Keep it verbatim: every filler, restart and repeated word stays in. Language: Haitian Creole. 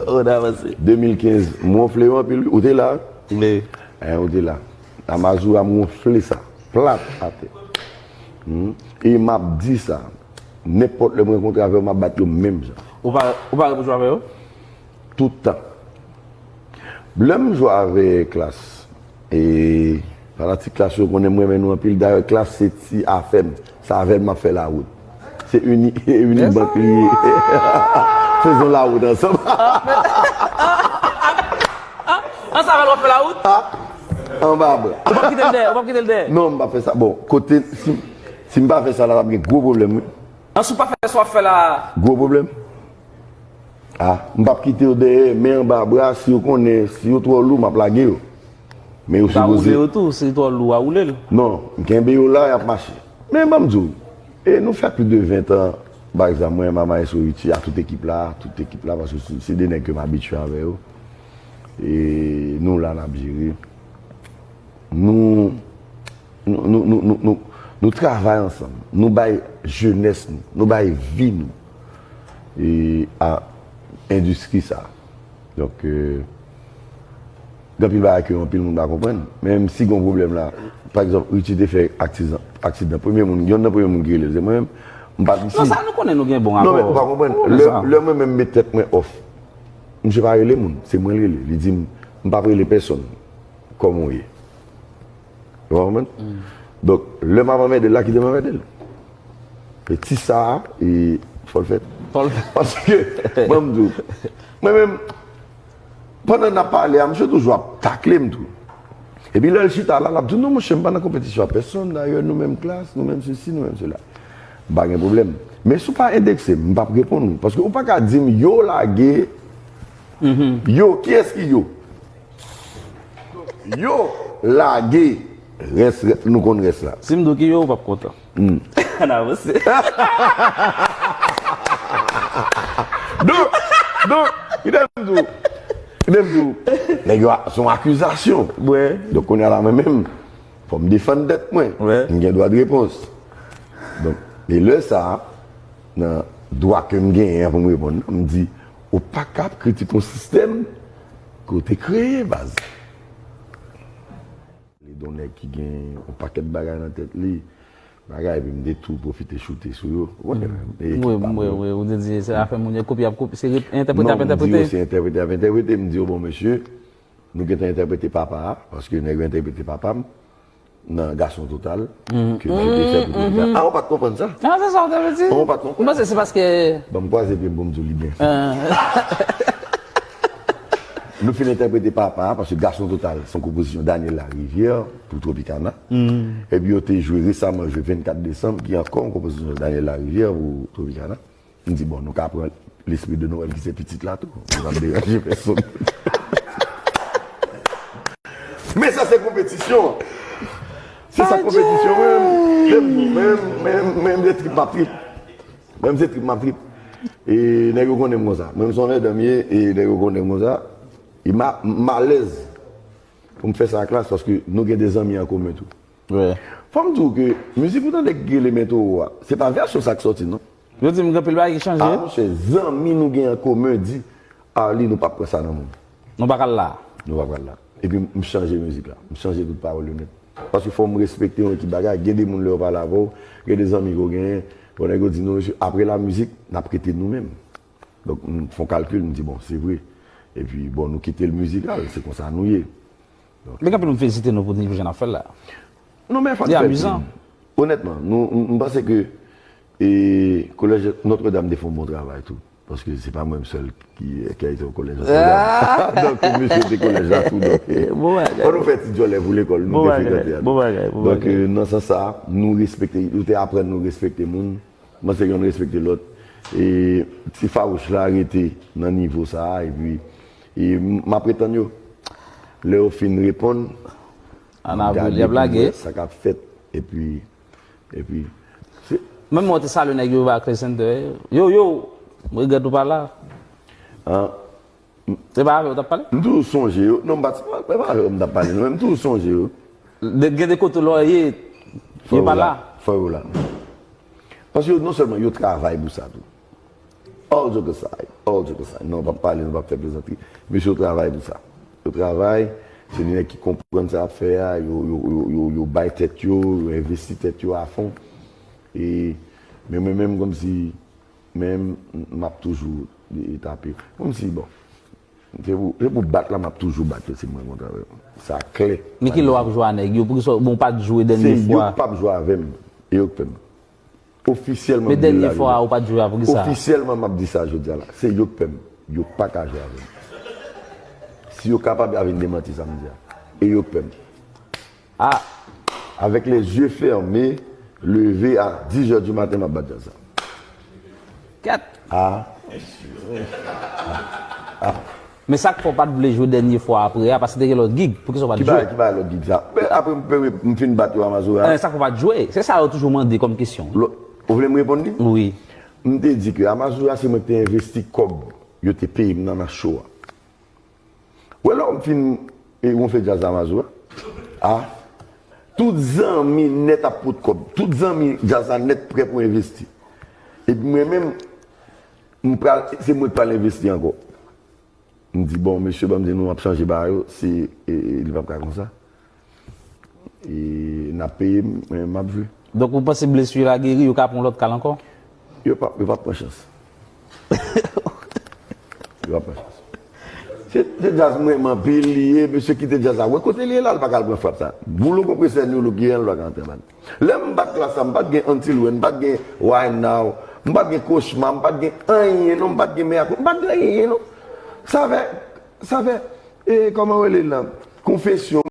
On avanse. De mil kenz, m wonfle yo anpil, wi. Ou te la? Wi. Hein, ou te la. Amazoura, m wonfle sa. Plat atè. Hmm. E m ap di sa. Nenpòt lè m rankontre avè yo, m ap bat yo menm jan. Ou pa, ou pare pou jwe avè yo? Tout tan. Lè m jwe avè Klass, e fanatik Klass yo konnen m renmen nou anpil. Dayè, Klass se ti afè m. Se avè l m ap fè lawout. Se Uni, Unibank li ye. Faisons la route ensemble. Ansanm avè l w ap fè lawout? Ah, anba bra. Ou p ap kite l dèyè, ou p ap kite l dèyè. Non, m pa fè sa. Bon, kote, si, si m pa fè sa la, l ap gen gwo pwoblèm, wi. Ansanm pa fè sa w ap fè la. Gwo pwoblèm. Ah, m p ap kite yo dèyè, men anba bra, si yo konnen, si yo twò lou, m ap lage yo. Men yo Ou ka woule sipoze. Yo tou, si twò lou, w a woule l. Non, m kenbe yo la, y ap mache. Men ban m di w, e nou fè plis de ven tan, pa egzanp, mwen, Mama S O Richie, a tout ekip la, tout ekip la, paske se se de nèg ke m abitye avè yo. E nou la, n ap jere. Nou, nou, nou, nou, nou, nou, nou travay ansanm. Nou bay jenès nou, nou bay vi nou e a endistri sa. Donk, euh, gen anpil bagay ke anpil moun pa konprann. Menm si gen yon pwoblèm la, pa egzanp, Richie te fè aksidan, aksidan. Premye moun, yonn nan premye moun ki rele l, se mwen menm. M pa t isi. Non, sa nou konnen nou gen bon rapò. Non, men ou pa konprann. Konnen Lè, sa. Lè mwen menm m met tèt mwen off, misye pa rele moun, se mwen l rele. Li di m, m p ap rele pèsonn. Kòman w ye? Ou pa konprann? Donk, lè m ap anmède l la, kite m anmède l. E ti sa a, e fò l fèt. Fò l fèt. Paske, ban m di w, mwen menm, pandan n ap pale a, misye toujou ap takle m tou. Epi lè l chita la, l ap di w, non, monchè, m pa nan konpetisyon ak pèsonn, dayè, nou menm Klass, nou menm sesi, nou menm sela. M pa gen pwoblèm. Men si w pa endekse m, m p ap reponn ou. Paske ou pa ka di m, yo lage, yo, kiyès ki yo? Yo lage, rès, rès, nou konn rès la. Si m di w ki yo, ou p ap kontan. Ann avanse. Donk, donk, kite m di w, kite m di w, nèg yo a, se yon akizasyon. Mwen. Donk, kounye a la, mwen menm, fò m defann tèt mwen. Wi. M gen dwa de repons. Donk, e lè sa a, nan dwa ke m genyen an pou m reponn, m di, ou pa ka ap kritike yon sistèm ke w te kreye, baz. Li de yon nèg ki gen yon pakèt bagay nan tèt li, bagay, epi m te tou pwofite choute sou yo. Ou konnen, e, Wi, pa wi, bon. Wi, ou te di se afè moun yo, kopi ap kopi, se rep- entèprete Non, ap m di yo entèprete. Se entèprete ap entèprete. M di yo, bon, mesye, nou gentan entèprete papa a, paske nèg yo entèprete papa m nan Gason Total, ke nèg yo te fè pou Tropicana. Ah, ou pa t konprann sa? Ah, se sa w te vle di? Ou pa t konprann? M panse se paske Ban m kwaze pye m pou m di w li byen. Nou fin entèprete papa a, paske Gason Total se yon konpozisyon Daniel Larivière pou Tropicana. Epi yo te jwe resaman, jwe vennkat desanm, ki ankò yon konpozisyon Daniel Larivière pou Tropicana. M di, bon, nou ka pran L'esprit de Noël ki se pitit la tou. Li p ap deranje pèsonn. Men sa se konpetisyon. Se sa konpetisyon, men, men, men, men, men, se trip m ap trip. Mwen, se trip m ap trip. E nèg yo konnen m konsa. Mwen, m se yon lèdòm ye, e nèg yo konnen m konsa. E m a, m alèz pou m fè sa ak Klass, paske nou gen de zanmi an komen tou. Wi. Fò m di w ke mizik ou tande ki rele Men Towo a, se pa vèsyon sa k sòti, non. Yo di m gen anpil bagay ki chanje. Ah, monchè, zanmi nou gen an komen di, Arly, nou p ap pran sa nan men w. Nou pa ka l la. Nou pa pral la. Epi m chanje mizik la. M chanje tout pawòl yo nèt. Paske fò m respekte yon ekip bagay. Gen de moun lè yo pale avè w, gen de zanmi ke w genyen. Bon, nèg yo di nou, mesye, apre la mizik, n ap rete nou menm. Donk, m fè yon kalkil, m di, bon, se vre. Epi, bon, nou kite l mizikal, se konsa nou ye. Men gen anpil moun felisite nou pou nivo jan n ap fè l la. Non, men fò n Li fè amizan. Onètman, nou, m, m panse ke e, Kolèj Notre Dame te fè yon bon travay tou. Paske se pa mwen sèl ki, ki a ete o kolèj Notre Dame. Donk, mesye te kolèj la tou. Donk, e, Bon bagay. Fò nou fè ti djòlè pou lekòl, nou Bon te bagay, frekante a. Bon bagay, bon Donk, bagay. E, nan sans sa a, nou respekte, nou te aprann nou respekte moun. Mwen se yon respekte lòt. E ti fawouch la rete nan nivo sa a, epi e, m ap ret tann yo. Lè yo fin reponn, An avril, y ap lage. Sa k ap fèt, epi, epi, se Menm mwen te salye nèg yo ba Clear Center. Yo, yo, m regrèt ou pa la. An, Se pa avè yo t ap pale? M toujou sonje yo. Non, m pa, pa, pa avè yo m t ap pale, non, men m toujou sonje yo. De, gen de kote lò ye, yo pa la. Fò yo la. Paske yo, non sèlman yo travay pou sa tou. All joke aside, all joke aside. Non, pa pale, nou pa fè plezantri. Mesye yo travay pou sa. Yo travay, se de nèg ki konprann sa y ap fè a, yo, yo, yo, yo, yo bay tèt yo, yo envesti tèt yo afon. E, men mwen menm, kòmsi, men m ap toujou e, e tape. Kòmsi, bon, se pou, se pou bat la, m ap toujou bat yo, se mwen kont avè yo. Sa klè. Men ki lè w ap jwe a nèg yo? Poukisa, bon, w pa t jwe dènye fwa? Se yo k p ap jwe avè m, e yo k fè m. Ofisyèlman, men dènye fwa ou pa t jwe a, poukisa? Ofisyèlman, m ap di sa jodi a la. Se yo k pè m. Yo pa ka jwe avè m. Si yo kapab, y a vin demanti sa m di a. E yo k pè m. Ah, avec les yeux fermés, levé à dix heures du matin, m ap bat djaz la. Kèt. Ah. Men sa k fè w pa t vle jwe dènye fwa apre a, paske te gen lòt gig. Poukisa w pa t jwe? Ki bagay, ki bagay lòt gig sa? Men apre m fin bat yo a Mazora. Eh, sa k fè w pa t jwe? Se sa yo toujou mande kòm kesyon. Ou vle m reponn li? Wi. M te di ke a Mazora se mwen ki te envesti kòb yo te peye m nan nan show a. Wè lè m fin e, wonfle djaz a Mazora. A. Tout zanmi nèt ap pot kòb. Tout zanmi djaz la nèt prè pou envesti. Epi mwen menm, m pral, se mwen k pral envesti ankò. M di, bon, mesye, ban m di nou, m ap chanje bagay yo, se, e, e, li p ap ka konsa. E, n ap peye m, men m ap jwe. Donk, ou panse blesi la geri, yo ka pran yon lòt kal ankò? Yo p ap, yo p ap pran chans. Yo p ap pran chans. Se, se djaz mwen renmen anpil, li ye, mesye kite djaz la. Wè kote li ye la, li pa ka al pran frap sa. Goulo konpresè nou, lou ki an, l pa ka antre anba. Lè m bat klas la, m pa t gen Auntie Lwen, m pa t gen Why Now, m pa t gen Kochma, m pa t gen anyen non, m pa t gen Meyako, m pa t gen anyen non. Sa fè, sa fè, e kòman w rele l lan? Konfesyon.